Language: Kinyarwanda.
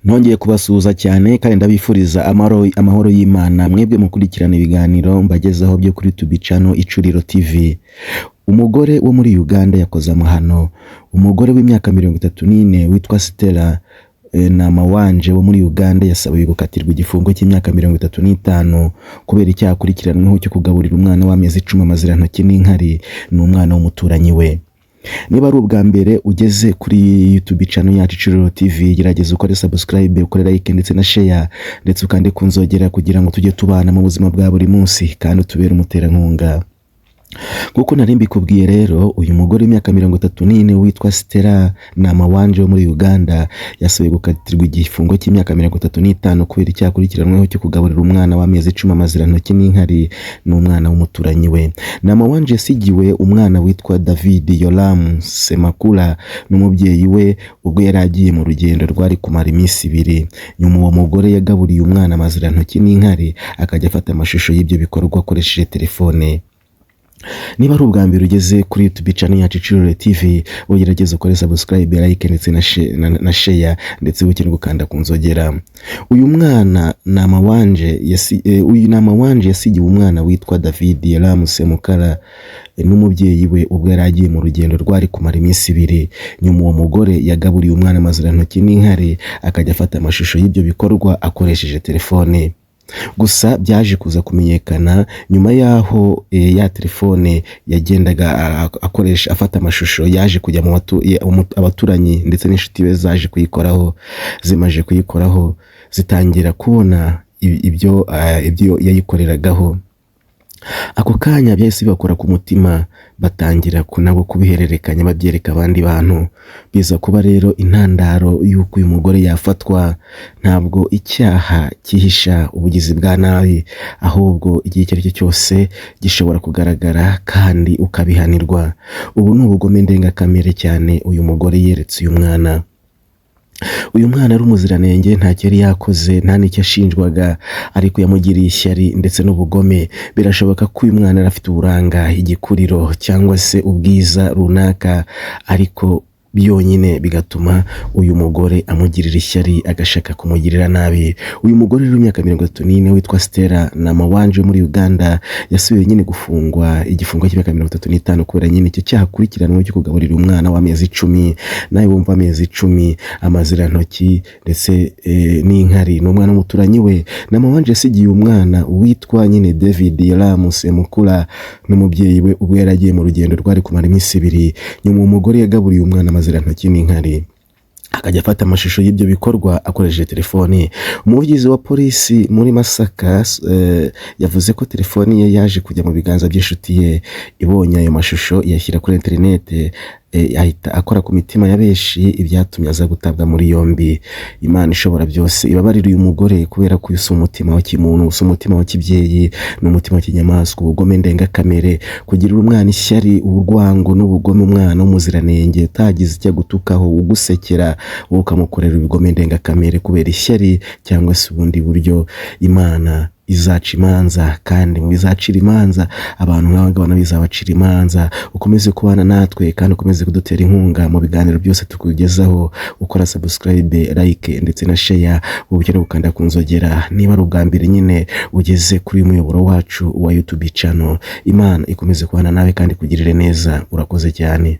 Nongeye kubasuhuza cyane kandi ndabifuriza amahoro y'Imana mwebwe mukurikirana ibiganiro mbagezaho byo kuri YouTube channel Icuriro TV. Umugore wo muri Uganda yakoze amahano. Umugore w'imyaka 34 witwa Stella Namawanje wo muri Uganda yasabiwe gukatirwa igifungo cy'imyaka 35 kubera icyaha akurikiranweho cyo kugaburira umwana w'amezi 10 amazirantoki n'inkari, ni umwana w'umuturanyi we. Niba ari ubwa mbere ugeze kuri YouTube channel yacu Icuriro TV, gerageza ukore subscribe, ukore like ndetse na share, ndetse ukande ku nzogera kugira ngo tujye tubana mu buzima bwa buri munsi kandi utubere umuterankunga. Nk'uko nari mbikubwiye rero, uyu mugore w'imyaka 34 witwa Stella Namawanje wo muri Uganda yasabiwe gukatirwa igifungo cy'imyaka 35 kubera icyaha akurikiranweho cyo kugaburira umwana w'amezi 10 amazirantoki n'inkari, n'umwana w'umuturanyi we. Namawanje yasigiwe umwana witwa David Yoram Semakula n'umubyeyi we ubwo yari agiye mu rugendo rwari kumara iminsi 2. Nyuma uwo mugore yagaburiye umwana amazirantoki n'inkari, akajya afata amashusho y'ibyo bikorwa akoresheje telefone. Niba ari ubwa mbere ugeze kuri YouTube channel yacu Icuriro TV, ugerageze ukore subscribe, like ndetse na share, ndetse wibuke no gukanda ku nzogera. Uyu mwana Namawanje uyu Namawanje yasigiwe umwana witwa David Yoram Semukara n'umubyeyi we ubwo yari agiye mu rugendo rwari kumara iminsi 2. Nyuma uwo mugore yagaburiye umwana amazirantoki n'inkari, akajya afata amashusho y'ibyo bikorwa akoresheje telefone. Gusa byaje kuza kumenyekana nyuma y'aho ya telefone yagendaga akoresha afata amashusho yaje kujya mu abaturanyi ndetse n'inshuti be zaje kuyikoraho. Zimaze kuyikoraho zitangira kubona ibyo yayikoreragaho. Ako kanya byahise bibakora ku mutima, batangira nabo kubihererekanya babyereka abandi bantu. Biza kuba rero intandaro y'uko uyu mugore yafatwa. Ntabwo icyaha cyihisha ubugizi bwa nabi, ahubwo igihe icyo ari cyo cyose gishobora kugaragara kandi ukabihanirwa. Ubu ni ubugome ndengakamere cyane uyu mugore yeretse uyu mwana. Uyu mwana ari umuziranenge, ntacyo yari yakoze, nta n'icyo ashinjwaga, ariko yamugiriye ishyari ndetse n'ubugome. Birashoboka ko uyu mwana yari afite uburanga, igikuriro cyangwa se ubwiza runaka, ariko byonyine bigatuma uyu mugore amugirira ishyari agashaka kumugirira nabi. Uyu mugore rero w'imyaka 34 witwa Stella Namawanje wo muri Uganda yasubiye nyine gufungwa igifungo cy'imyaka 35 kubera nyine icyo cyaha akurikiranweho cyo kugaburira umwana w'amezi 10. Nawe wumva amezi 10, amazirantoki ndetse n'inkari, ni umwana w'umuturanyi we. Namawanje yasigiye umwana witwa nyine David Yoram Semukula n'umubyeyi we ubwo yari agiye mu rugendo rwari kumara iminsi 2. Nyuma uwo mugore yagaburiye umwana amazirantoki n'inkari, akajya afata amashusho y'ibyo bikorwa akoresheje telefoni. Umuvugizi wa polisi muri Masaka yavuze ko telefoni ye yaje kujya mu biganza by'inshuti ye, ibonye ayo mashusho iyashyira kuri interinete, ahita akora ku mitima ya benshi, ibyatumye aza gutabwa muri yombi. Imana ishobora byose ibabarira uyu mugore, kubera ko uyu si umutima wa kimuntu, si umutima wa kibyeyi, ni umutima wa kinyamaswa. Ubugome ndengakamere, kugirira umwana ishyari, urwango n'ubugome, umwana w'umuziranenge utagize icyo agutukaho, ugusekera, wowe ukamukorera ubugome ndengakamere kubera ishyari cyangwa se ubundi buryo. Imana izaca imanza, kandi mu bizacira imanza abantu nk'aba ngaba nabo izabacira imanza. Ukomeze kubana natwe kandi ukomeze kudutera inkunga mu biganiro byose tukugezaho, ukora subscribe, like ndetse na share, wibuke no gukanda ku nzogera niba ari ubwa mbere nyine ugeze kuri uyu muyoboro wacu wa YouTube channel. Imana ikomeze kubana nawe kandi ikugirire neza. Urakoze cyane.